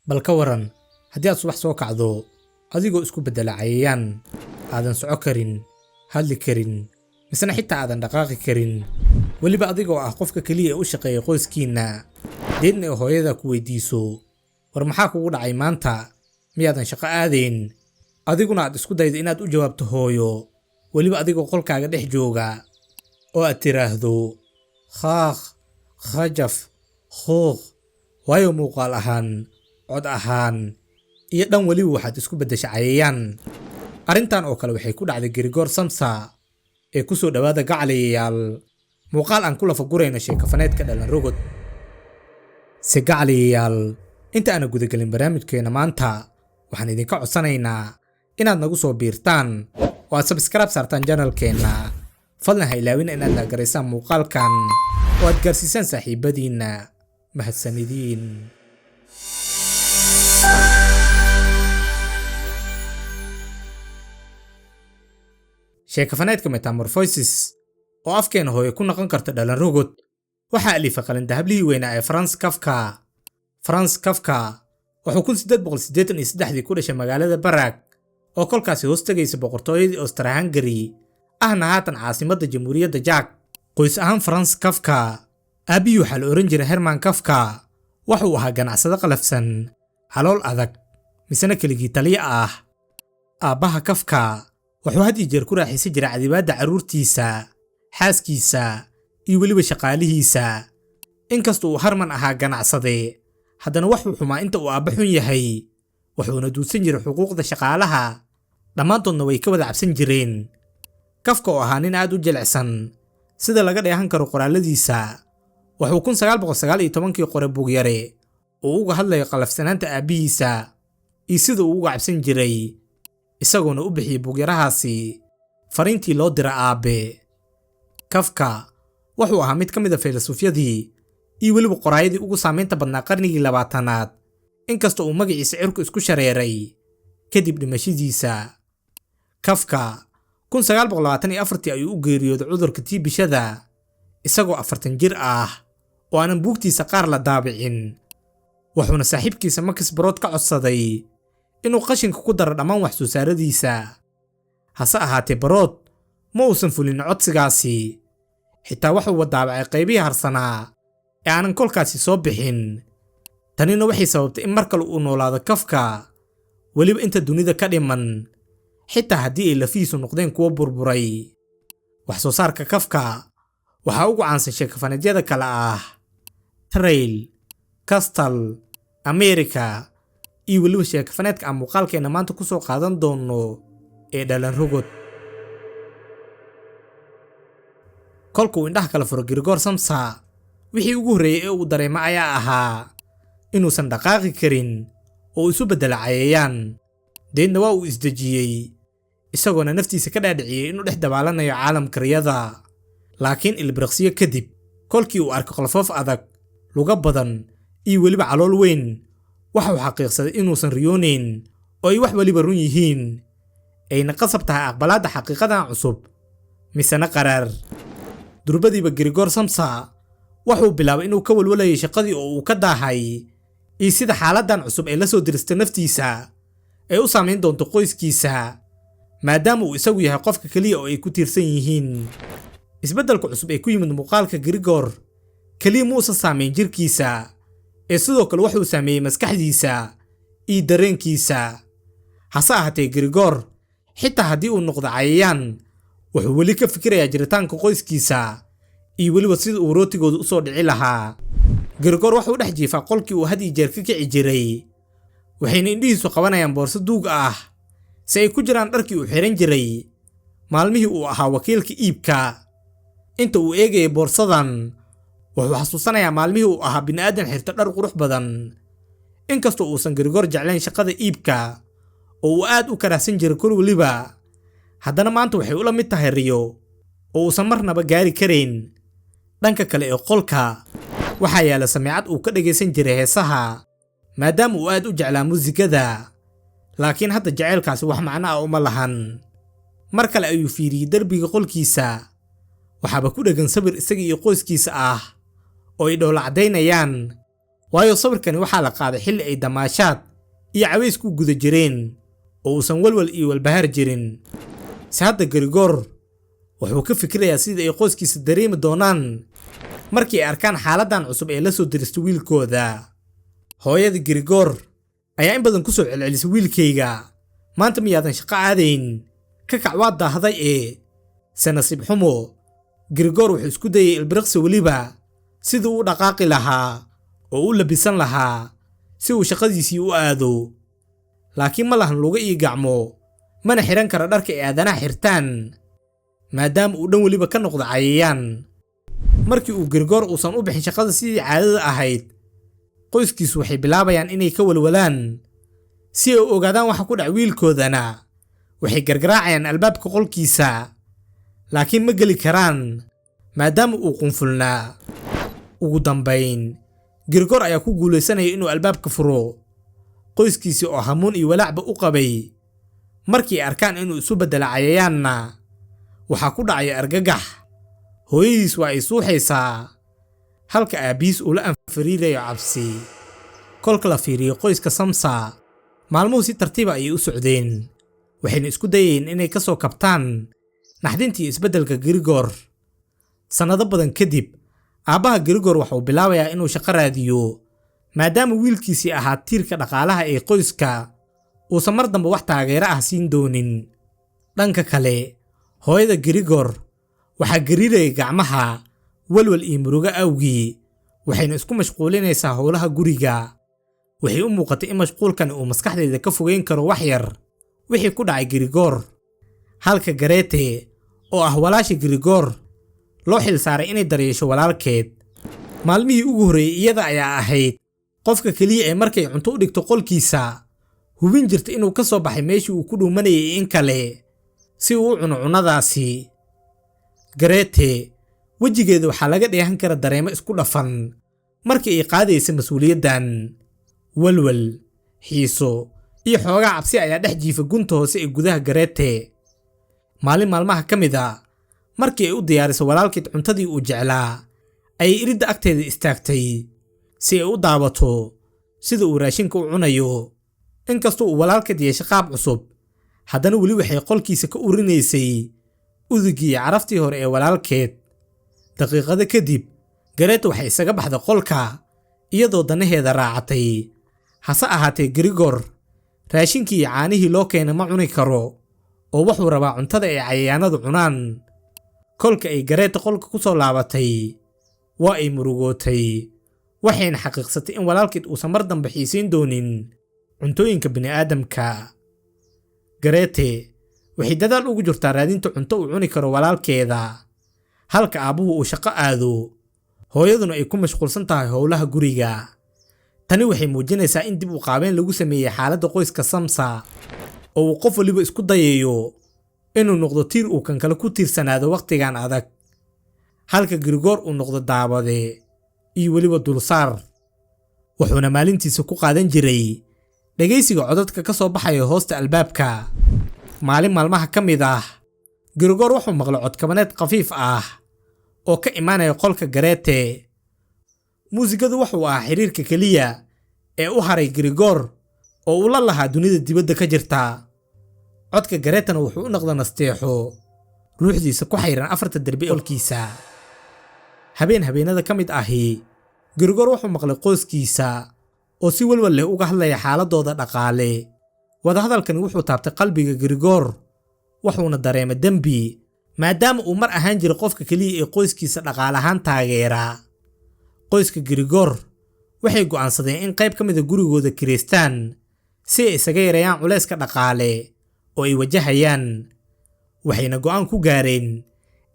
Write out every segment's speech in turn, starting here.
Bal ka waran haddii aad subax soo kacdo adigoo isku beddela cayayaan, aadan soco karin, hadli karin, misena xitaa aadan dhaqaaqi karin, weliba adigoo ah qofka keliya ee u shaqeeya qoyskiinna, deedna ay hooyada ku weydiiso, war maxaa kugu dhacay maanta, miyaadan shaqo aadayn? Adiguna aad isku daydo inaad u jawaabto hooyo, weliba adigoo qolkaaga dhex jooga, oo aad tiraahdo khaakh, khajaf, khuuq, waayo muuqaal ahaan, cod ahaan iyo dhan weliba waxaad isku beddesha cayayaan. Arrintan oo kale waxay ku dhacday Gregor Samsa ee ku soo dhowaada gacaliyayaal muuqaal aan ku lafagurayno sheekafaneedka dhalan rogod. Se gacaliyayaal, inta aana gudagelin barnaamijkeena maanta, waxaan idinka codsanaynaa inaad nagu soo biirtaan oo aad subscribe saartaan channelkeenna. Fadlan ha ilaawina inaad laagaraysaan muuqaalkan oo aad gaarsiisaan saaxiibadiinna. Mahadsanidin. Sheekafaneedka Metamorphosis oo afkeena hooyo ku noqon karta dhalan rogod waxaa alifa qalindahablihii weynaa ee Franz Kafka. Franz Kafka wuxuu 1883dii ku dhashay magaalada Barag oo kolkaasi hoos tegaysa boqortooyadii Austria-Hungary, ahna haatan caasimadda Jamhuuriyadda Jack. Qoys ahaan Franz Kafka aabbihii waxaa la oran jiray Hermann Kafka. Wuxuu ahaa ganacsade qalafsan, calool adag, misena keligii taliye ah. Aabbaha Kafka wuxuu had iyo jeer ku raaxaysan jiray cadibaadda carruurtiisa, xaaskiisa iyo weliba shaqaalihiisa. Inkasta uu Hermann ahaa ganacsade, haddana wuxuu xumaa inta uu aabba xun yahay, wuxuuna duudsan jiray xuquuqda shaqaalaha, dhammaantoodna way ka wada cabsan jireen. Kafka oo ahaa nin aad u jilicsan sida laga dheehan karo qoraalladiisa, wuxuu 1919kii qoray buugyare oo uga hadlayo qalafsanaanta aabbihiisa iyo sida uu uga cabsan jiray, isagoona u bixiyey buugyarahaasi fariintii loo dira aabbe. Kafka wuxuu ahaa mid ka mid a filosoofyadii iyo weliba qoraayadii ugu saamaynta badnaa qarnigii 20aad, inkasta uu magaciisa cirku isku shareeray kadib dhimashadiisa. Kafka 1924 ayuu u geeriyooday cudurka tiibishada isagoo 40 jir ah oo aanan buugtiisa qaar la daabicin. Wuxuuna saaxiibkiisa Max Brod ka codsaday inuu qashinka ku daro dhammaan wax soo saaradiisa. Hase ahaatee Brod ma uusan fulin codsigaasi, xitaa wuxuu daabacay qaybihii harsanaa ee aanan kolkaasi soo bixin. Tanina waxay sababtay in mar kale uu noolaado Kafka, weliba inta dunida ka dhiman, xitaa haddii ay lafihiisu noqdeen kuwo burburay. Wax soo saarka Kafka waxaa ugu caansan sheekafaneedyada kale ah Trail, Castle, America iyo weliba sheekafaneedka aan muuqaalkeena maanta ku soo qaadan doono ee dhalan rogod. Kolka uu indhaha kala furo Gregor Samsa, wixii ugu horreeyay ee uu dareemo ayaa ahaa inuusan dhaqaaqi karin oo isu beddela cayayaan. Deedna waa uu isdejiyey, isagoona naftiisa ka dhaadhiciyey inuu dhex dabaalanayo caalamka riyada. Laakiin ilbiriqsiyo kadib, kolkii uu arkay qalfoof adag, lugo badan iyo weliba calool weyn, waxa uu xaqiiqsaday inuusan riyoonayn oo ay wax weliba run yihiin, ayna qasab tahay aqbalaadda xaqiiqadan cusub, misena qaraar. Durbadiiba Gregor Samsa wuxuu bilaabay inuu ka walwalayay shaqadii oo uu ka daahay iyo sida xaaladdan cusub ee la soo diristay naftiisa ay u saameyn doonto qoyskiisa, maadaama uu isagu yahay qofka keliya oo ay ku tiirsan yihiin. Isbeddelka cusub ee ku yimid muuqaalka Gregor keliya ma uusan saameyn jirkiisa, ee sidoo kale wuxuu saameeyey maskaxdiisa iyo dareenkiisa. Hase ahaatee Gregor xitaa haddii uu noqdo cayayaan, wuxuu weli ka fikirayaa jiritaanka qoyskiisa iyo weliba sida uu rootigooda u soo dhici lahaa. Gregor wuxuu dhex jiifaa qolkii uu had iyo jeer ka kici jiray, waxayna indhihiisu qabanayaan boorso duug ah si ay ku jiraan dharkii uu xiran jiray maalmihii uu ahaa wakiilka iibka. Inta uu eegayay boorsadan, wuxuu xasuusanayaa maalmihii uu ahaa bini'aadan xirta dhar qurux badan. Inkastoo uusan Gregor jeclayn shaqada iibka oo uu aad u karahsan jiray kol weliba, haddana maanta waxay ula mid tahay riyo oo uusan marnaba gaari karayn. Dhanka kale ee qolka waxaa yaala sameecad uu ka dhagaysan jiray heesaha, maadaama uu aad u jeclaa muusikada, laakiin hadda jaceylkaasi wax macno ah uma lahan. Mar kale ayuu fiiriyey derbiga qolkiisa, waxaaba ku dheggan sawir isaga iyo qoyskiisa ah oo ay dhoola caddaynayaan. Waayo sawirkani waxaa la qaaday xilli ay damaashaad iyo caways ku guda jireen oo uusan walwal iyo walbahaar jirin. Se hadda Grigor wuxuu ka fikirayaa sida ay qoyskiisa dareemi doonaan markii ay arkaan xaaladdan cusub ee la soo dirista wiilkooda. Hooyada Grigor ayaa in badan ku soo celcelisay, "Wiilkayga, maanta miyaadan shaqo aadayn? Ka kac, waad daahday." Ee se nasiib xumo, Grigor wuxuu isku dayay ilbiriqsi weliba siduu u dhaqaaqi lahaa oo u labisan lahaa si uu shaqadiisii u aado, laakiin ma lahan lugo iyo gacmo, mana xidhan karo dharka ay aadanaha xirtaan, maadaama uu dhan weliba ka noqdo cayayaan. Markii uu Grigor uusan u bixin shaqada sidii caadada ahayd, qoyskiisu waxay bilaabayaan inay ka walwalaan. Si ay u ogaadaan waxa ku dhac wiilkoodana, waxay gargaraacayaan albaabka qolkiisa, laakiin ma geli karaan maadaama uu qunfulnaa. Ugu dambayn Grigor ayaa ku guulaysanaya inuu albaabka furo. Qoyskiisii oo hamuun iyo walaacba u qabay, markii ay arkaan inuu isu beddelo cayayaanna, waxaa ku dhacaya argagax. Hooyadiis waa ay suuxaysaa, halka aabbihiis uu la anfariirayo cabsi. Kolka la fiiriyo qoyska Samsa, maalmuhu si tartiiba ayay u socdeen, waxayna isku dayayeen inay ka soo kabtaan naxdintii isbeddelka Grigor. Sannado badan kadib, aabbaha Grigor waxa uu bilaabayaa inuu shaqo raadiyo, maadaama wiilkiisii ahaa tiirka dhaqaalaha ee qoyska uusan mar dambe wax taageero ah siin doonin. Dhanka kale, hooyada Grigor waxaa gariiraya gacmaha walwal iyo murugo awgii, waxayna isku mashquulinaysaa howlaha guriga. Waxay u muuqatay in mashquulkani uu maskaxdeeda ka fogeyn karo wax yar wixii ku dhacay Grigor. Halka Garete, oo ah walaasha Grigor, loo xilsaaray inay daryeesho walaalkeed. Maalmihii ugu horreeyey iyada ayaa ahayd qofka keliya ee markay cunto u dhigto qolkiisa hubin jirta inuu ka soo baxay meeshii uu ku dhuumanayay in kale, si uu u cuno cunnadaasi. Garete wejigeeda waxaa laga dheehan kara dareemo isku dhafan markii ay qaadaysa mas-uuliyaddan. Walwal, xiiso iyo xoogaa cabsi ayaa dhex jiifa gunta hoose ee gudaha Garete. Maalin maalmaha ka mid a, markii ay u diyaariso walaalkeed cuntadii uu jeclaa, ayay iridda agteeda istaagtay si ay u daawato sida uu raashinka u cunayo. Inkastoo uu walaalkeed yeeshay qaab cusub, haddana weli waxay qolkiisa ka urinaysay udugii iyo caraftii hore ee walaalkeed. Daqiiqado kadib, Gareta waxay isaga baxday qolka iyadoo danaheeda raacatay. Hase ahaatee, Grigor raashinkii iyo caanihii loo keenay ma cuni karo, oo wuxuu rabaa cuntada ay cayayaanadu cunaan. Kolka ay Gareta qolka ku soo laabatay, waa ay murugootay, waxayna xaqiiqsatay in walaalkeed uusan mar dambe xiisayn doonin cuntooyinka bini'aadamka. Garete waxay dadaal ugu jirtaa raadinta cunto uu cuni karo walaalkeeda, halka aabbuhu uu shaqo aado, hooyaduna ay ku mashquulsan tahay howlaha guriga. Tani waxay muujinaysaa in dib u qaabeyn lagu sameeyey xaaladda qoyska Samsa, oo uu qof waliba isku dayayo inuu noqdo tiir uu kan kale ku tiirsanaado wakhtigan adag, halka Grigor uu noqdo daabade iyo weliba dulsaar. Wuxuuna maalintiisa ku qaadan jiray dhegaysiga codadka ka soo baxaya hoosta albaabka. Maalin maalmaha ka mid ah, Grigor wuxuu maqlay codkabaneed khafiif ah oo ka imaanaya qolka Garete. Muusigadu wuxuu ahaa xiriirka keliya ee u haray Grigor oo uu la lahaa dunida dibadda ka jirta. Codka Garetana wuxuu u noqda nasteexo ruuxdiisa ku xayran afarta derbi qolkiisa. Habeen habeenada ka mid ahi, Grigor wuxuu maqlay qoyskiisa oo si walwal leh uga hadlaya xaaladooda dhaqaale. Wadahadalkani wuxuu taabtay qalbiga Grigor, wuxuuna dareemay dembi, maadaama uu mar ahaan jiray qofka keliya ee qoyskiisa dhaqaale ahaan taageera. Qoyska Grigor waxay go'aansadeen in qayb ka mid a gurigooda kireystaan si ay isaga yareeyaan culayska dhaqaale oo ay wajahayaan, waxayna go'aan ku gaareen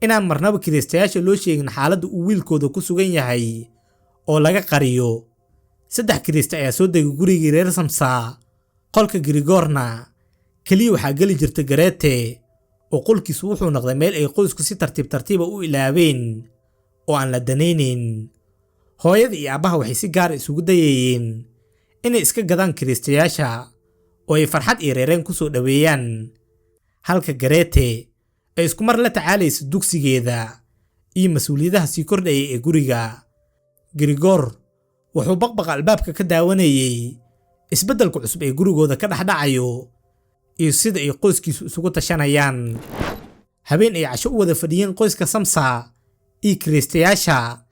inaan marnaba kireystayaasha loo sheegin xaaladda uu wiilkooda ku sugan yahay oo laga qariyo. Saddex kireyste ayaa soo degay gurigii reer Samsa. Qolka Grigorna keliya waxaa geli jirta Garete, oo qolkiisu wuxuu noqday meel ay qoysku si tartiib tartiiba u ilaabeen oo aan la danaynayn. Hooyada iyo aabbaha waxay si gaar isugu dayayeen inay iska gadaan kireystayaasha oo ay farxad iyo reereen ku soo dhoweeyaan, halka Garete ay isku mar la tacaalaysa dugsigeeda iyo mas-uuliyadaha sii kordhaya ee guriga. Grigor Wuxuu baqbaqa albaabka ka daawanayey isbeddelka cusub ee gurigooda ka dhexdhacayo iyo sida ay qoyskiisu isugu tashanayaan. Habeen ay casho u wada fadhiyeen qoyska Samsa iyo kiraystayaasha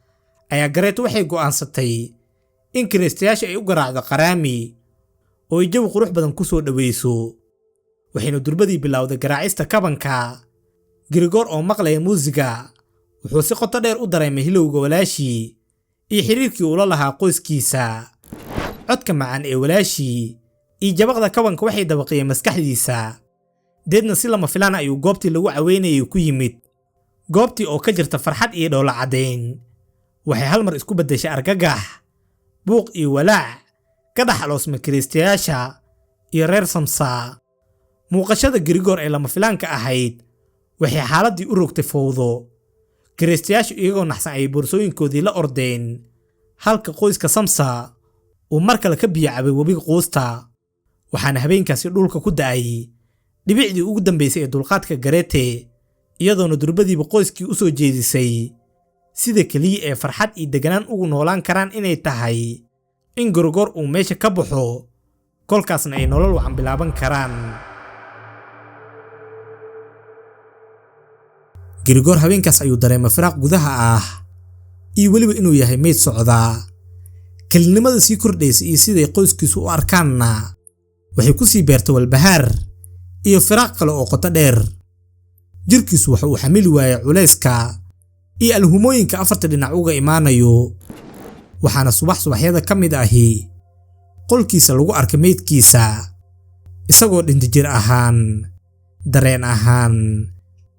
ayaa Gareeto waxay go'aansatay in kiraystayaasha ay u garaacdo qaraami oo ay jawi qurux badan ku soo dhoweyso. Waxayna durbadii bilowday garaacista kabanka. Gregor oo maqlaya muusiga wuxuu si qoto dheer u dareemay hilowga walaashii iyo xiriirkii uu la lahaa qoyskiisa. Codka macaan ee walaashii iyo jabaqda kabanka waxay dabaqiyeen maskaxdiisa. Deedna si lama filaan ayuu goobtii lagu caweynayay ku yimid. Goobtii oo ka jirta farxad iyo dhoolla caddayn waxay hal mar isku beddeshay argagax, buuq iyo walaac ka dhex aloosmay kiraystayaasha iyo reer Samsa. Muuqashada Gregor ee lama filaanka ahayd waxay xaaladdii u rogtay fowdo. Kiraystayaashu iyagoo naxsan ayay boorsooyinkoodii la ordeen, halka qoyska Samsa uu mar kale ka biyo cabay webiga quusta. Waxaana habeenkaasi dhulka ku da'ay dhibicdii ugu dambeysay ee dulqaadka Garete, iyadoona durbadiiba qoyskii u soo jeedisay sida keliya ee farxad iyo deganaan ugu noolaan karaan inay tahay in Gregor uu meesha ka baxo, kolkaasna ay nolol wacan bilaaban karaan. Gregor habeenkaas ayuu dareemay firaaq gudaha ah iyo weliba inuu yahay meyd socda. Kelinimada sii kordhaysa iyo siday qoyskiisu u arkaanna waxay ku sii beertay walbahaar iyo firaaq kale oo qoto dheer. Jirkiisu waxa uu xamili waayay culayska iyo alhumooyinka afarta dhinac uga imaanayo. Waxaana subax subaxyada ka mid ahi qolkiisa lagu arkay meydkiisa, isagoo dhinta jir ahaan, dareen ahaan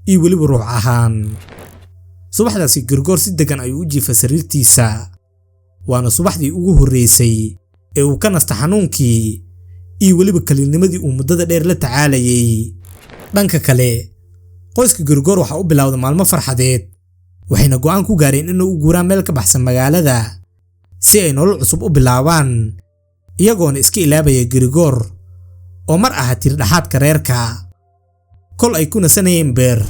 iyo weliba ruux ahaan. Subaxdaasi Gregor si degan ayuu u jiifay sariirtiisa, waana subaxdii ugu horreysay ee uu ka nasta xanuunkii iyo weliba kelinimadii uu muddada dheer la tacaalayay. Dhanka kale, qoyska Gregor waxa u bilowday maalmo farxadeed, waxayna go'aan ku gaareen inay u guuraan meel ka baxsan magaalada si ay nolol cusub u bilaabaan, iyagoona iska ilaabaya Gregor oo mar ahaa tiir-dhexaadka reerka. Kol ay ku nasanayeen beer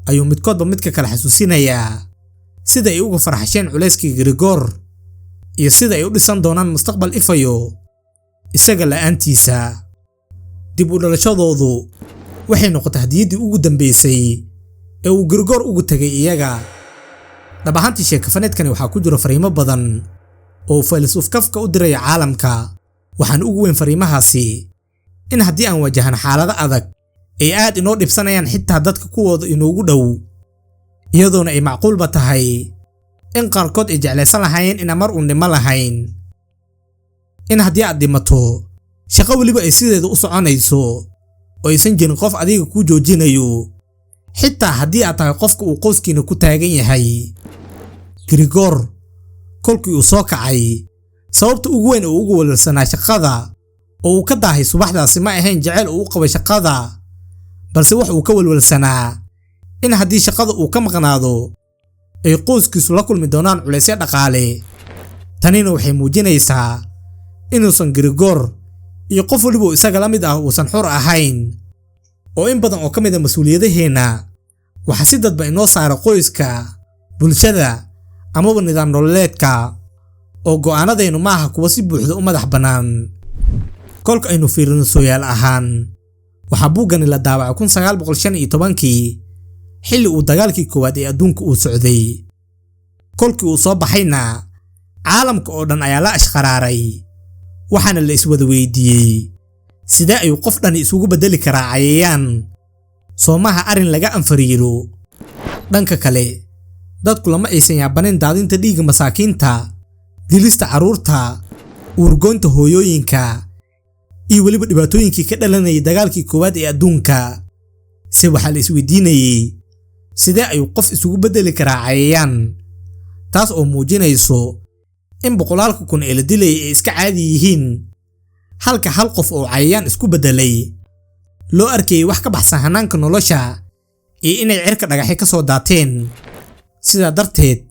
ayuu midkoodba midka kale xasuusinayaa sida ay uga farxasheen culayskii Gregor iyo sida ay u dhisan doonaan mustaqbal ifayo isaga la'aantiisa. Dib u dhalashadoodu waxay noqotay hadiyaddii ugu dambeysay ee uu Gregor ugu tagay iyaga. Dhab ahaantii sheekafaneedkani waxaa ku jira fariimo badan oo faylasuf Kafka u diraya caalamka. Waxaan ugu weyn fariimahaasi in haddii aan wajahan xaalado adag ay aad inoo dhibsanayaan xitaa dadka kuwooda inoogu dhow, iyadoona ay macquulba tahay in qaarkood ay jeclaysan lahaayeen inaan mar uun dhimo lahayn. In haddii aad dhimato shaqo weliba ay sideeda u soconayso oo aysan jirin qof adiga kuu joojinayo, xitaa haddii aad tahay qofka uu qoyskiina ku taagan yahay. Gregor kolkii uu soo kacay, sababta ugu weyn oo ugu walwalsanaa shaqada oo uu ka daahay subaxdaasi ma ahayn jacayl uu u qabay shaqada, balse wax uu ka walwalsanaa in haddii shaqada uu ka maqnaado ay qoyskiisu la kulmi doonaan culaysyo dhaqaale. Tanina waxay muujinaysaa inuusan Gregor iyo qof waliba oo isaga la mid ah uusan xor ahayn, oo in badan oo ka mid ah mas'uuliyadaheenna waxaa si dadba inoo saara qoyska, bulshada amaba nidaam nololeedka, oo go'aanadaynu maaha kuwa si buuxda u madax bannaan. Kolka aynu fiirino sooyaal ahaan, waxaa buuggani la daabacay 1915kii, xilli uu dagaalkii koowaad ee adduunka uu socday. Kolkii uu soo baxayna caalamka oo dhan ayaa la ashqaraaray, waxaana la iswada weydiiyey sidee ayuu qof dhani isugu beddeli karaa cayayaan? Soomaha arrin laga anfariiro. Dhanka kale, dadku lama aysan yaabanin daadinta dhiigga masaakiinta, dilista carruurta, uurgoynta hooyooyinka iyo weliba dhibaatooyinkii ka dhalanayay dagaalkii koowaad ee adduunka. Se waxaa la isweydiinayey sidee ayuu qof isugu beddeli karaa cayayaan, taas oo muujinayso in boqolaalka kun ee la dilayay ay iska caadi yihiin, halka hal qof oo cayayaan isku beddelay loo arkayay wax ka baxsan hanaanka nolosha iyo inay cirka dhagaxyo ka soo daateen. Sidaa darteed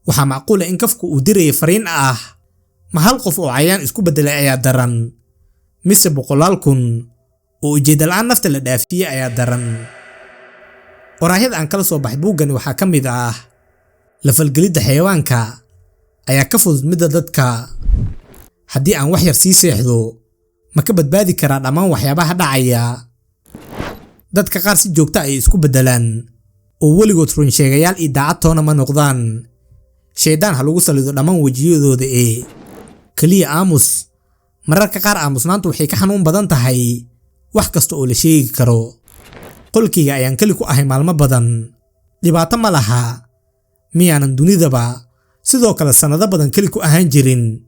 waxaa macquul ah in Kafka uu dirayay fariin ah ma hal qof oo cayayaan isku beddelay ayaa daran, mise boqolaal kun oo ujeedda la'aan nafta la dhaafiyey ayaa daran. Qoraahyada aan kala soo baxay buuggani waxaa ka mid ah la falgelidda xayawaanka ayaa ka fudud midda dadka. Haddii aan wax yar sii seexdo, ma ka badbaadi karaa dhammaan waxyaabaha dhacaya? Dadka qaar si joogto ah ay isku beddelaan oo weligood run sheegayaal iyo daacad toona ma noqdaan. Shaydaan ha lagu salido dhammaan wejiyadooda ee kaliya aamus. Mararka qaar aamusnaantu waxay ka xanuun badan tahay wax kasta oo la sheegi karo. Qolkayga ayaan keli ku ahay maalmo badan. Dhibaato ma laha. Miyaanan dunidaba sidoo kale sannado badan keli ku ahaan jirin?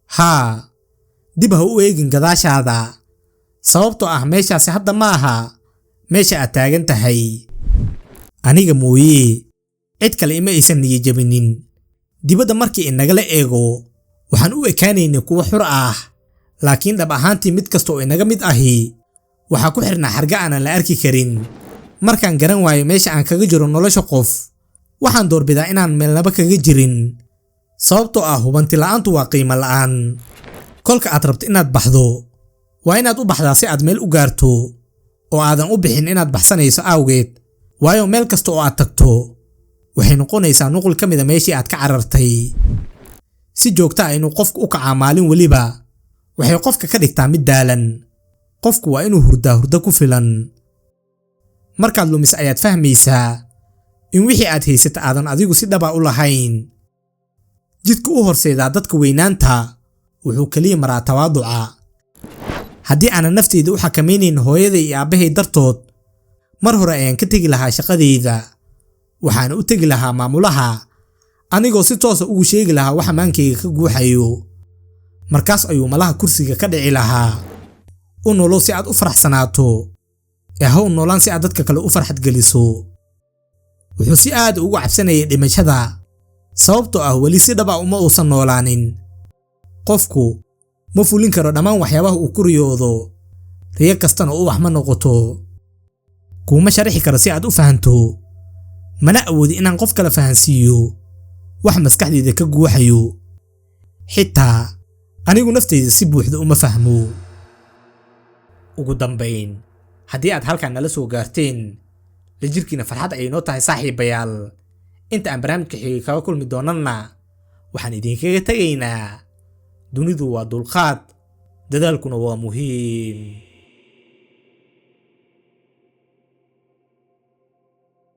Haa, dib ha u eegin gadaashaada, sababtoo ah meeshaasi hadda ma aha meesha aad taagan tahay. Aniga mooye, cid kale ima aysan niyad jabinin. Dibadda markii inagala eego, waxaan u ekaanaynay kuwo xur ah, laakiin dhab ahaantii mid kasta oo inaga mid ahi waxaa ku xirnaa xarga aanan la arki karin. Markaan garan waayo meesha aan kaga jiro nolosha qof, waxaan doorbidaa inaan meelnaba kaga jirin, sababtoo ah hubanti la'aantu waa qiimo la'aan. Kolka aad rabto inaad baxdo, waa inaad u baxdaa si aad meel u gaarto, oo aadan u bixin inaad baxsanayso awgeed, waayo meel kasta oo aad tagto waxay noqonaysaa nuqul ka mid a meeshii aad ka carartay. Si joogto ah inuu qofku u kacaa maalin weliba waxay qofka ka dhigtaa mid daalan. Qofku waa inuu hurdaa hurdo ku filan. Markaad lumis ayaad fahmaysaa in wixii aad haysata aadan adigu si dhaba u lahayn. Jidka u horseedaa dadka weynaanta wuxuu kaliya maraa tawaaduca. Haddii aanan nafteyda u xakamaynayn hooyaday iyo aabbahay dartood, mar hore ayaan ka tegi lahaa shaqadayda. Waxaan u tegi lahaa maamulaha anigoo si toosa ugu sheegi lahaa waxa maankayga ka guuxayo. Markaas ayuu malaha kursiga ka dhici lahaa. U nolow si aad u faraxsanaato, ee ha u noolaan si aad dadka kale u farxad geliso. Wuxuu si aad ugu cabsanayay dhimashada, sababtoo ah weli si dhab ah uma uusan noolaanin. Qofku ma fulin karo dhammaan waxyaabaha uu ku riyoodo, riyo kastana u wax ma noqoto. Kuuma sharixi karo si aad u fahanto, mana awoodi inaan qof kale fahansiiyo wax maskaxdayda ka guuxayo. Xitaa anigu naftayda si buuxda uma fahmo. Ugu dambayn, haddii aad halkan nala soo gaarteen, la jirkiina farxad ayay noo tahay saaxiibayaal. Inta aan barnaamijka xigay kaga kulmi doonana, waxaan idinkaga tegaynaa: dunidu waa dulqaad, dadaalkuna waa muhiim.